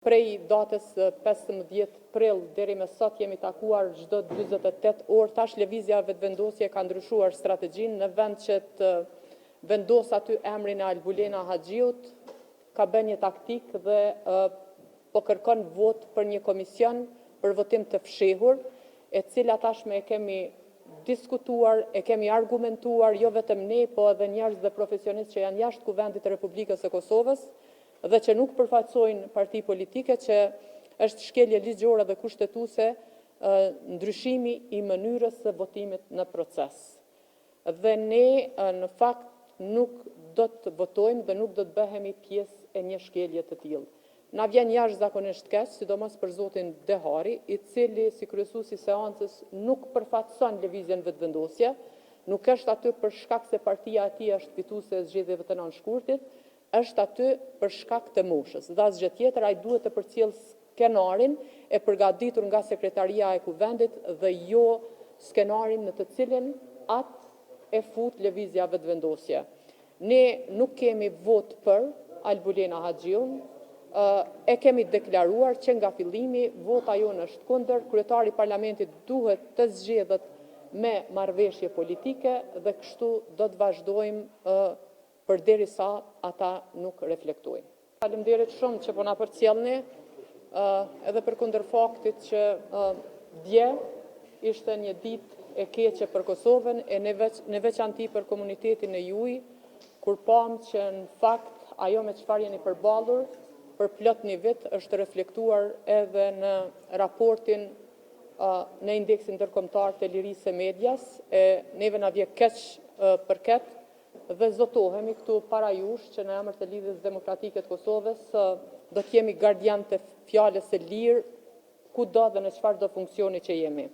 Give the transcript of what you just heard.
Prej datës 15 prill deri me sot jemi takuar çdo 48 orë. Tash Lëvizja Vetëvendosje ka ndryshuar strategjinë në vend që të vendosë aty emrin e Albulena Haxhiut, ka bërë një taktikë dhe po kërkon votë për një komision për votim të fshehur, e cila tashmë e kemi diskutuar, e kemi argumentuar jo vetëm ne, po edhe njerëz dhe profesionistë që janë jashtë Kuvendit të Republikës së Kosovës dhe që nuk përfaqësojnë parti politike që është shkelje ligjore dhe kushtetuese ndryshimi i mënyrës së votimit në proces. Dhe ne në fakt nuk do të votojmë dhe nuk do të bëhemi pjesë e një shkelje të tillë. Na vjen jashtëzakonisht keq, sidomos për zotin Dehari, i cili si kryesues i seancës nuk përfaqëson Lëvizjen Vetëvendosje, nuk është aty për shkak se partia e tij është fituese e zgjedhjeve të 9 shkurtit, është aty për shkak të moshës dhe asgjë tjetër, ai duhet të përcjellë skenarin e përgatitur nga sekretaria e Kuvendit dhe jo skenarin në të cilin atë e fut Lëvizja Vetëvendosje. Ne nuk kemi votë për Albulena Haxhiun, e kemi deklaruar që nga fillimi, vota jonë është kundër, kryetari i parlamentit duhet të zgjedhet me marrëveshje politike dhe kështu do të vazhdojmë përderisa ata nuk reflektojnë. Faleminderit shumë që po na përcjellni, edhe përkundër faktit që dje ishte një ditë e keqe për Kosovën e në veçanti për komunitetin e juaj, kur pamë që në fakt ajo me çfarë jeni përballur për plot një vit është reflektuar edhe në raportin në indeksin ndërkombëtar të lirisë së medias, e neve na vjen keq për këtë dhe zotohemi këtu para jush që në emër të Lidhjes Demokratike të Kosovës do të jemi gardian të fjalës së lirë kudo dhe në çfarëdo funksioni që jemi.